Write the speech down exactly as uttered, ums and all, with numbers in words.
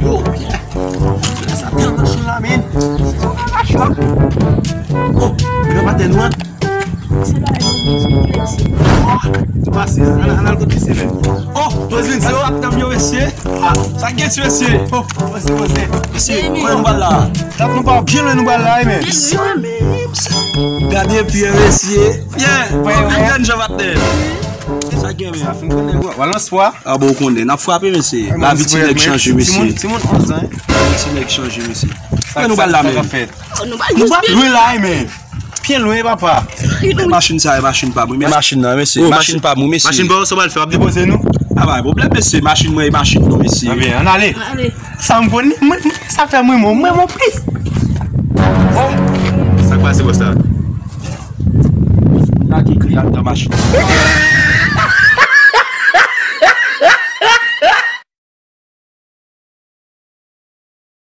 Yo, byen. Sa byen machin la, men. Machin la. Oh, gran patè nou an. Oh, pase, ann al kote se men. Oh, poz vin se yo ak tanm yo mesye. Ah, sa gen ti mesye. Oh, poze, poze. Mesye, kote nou pral la? Tap nou pa byen lwen nou pral la, men. Gade pye mesye. Byen, byen, jèn jan patè. Sa gen men. Sa fin konnen, w al nan spò. Ah bon, ou konnen, n ap frape mesye. Lavi ti nèg chanje mesye. Timoun onz an. Lavi ti nèg chanje mesye. Kote nou pral la men? Nou pa lwen la, men. Byen lwen, papa. Machin sa, e machin pa m wi. Men machin nan, mesye. Machin pa m wi, mesye. Machin pa w, sa w pral fè? W ap depoze nou? Ah, pa gen pwoblèm, mesye. Machin mwen, e machin nou, mesye. Anben, ann ale. Sa m konn, mwen, sa fè mwen, mwen, mwen, mwen plis. Oh, sa k pase, bòs la? Lage kle anndan machin.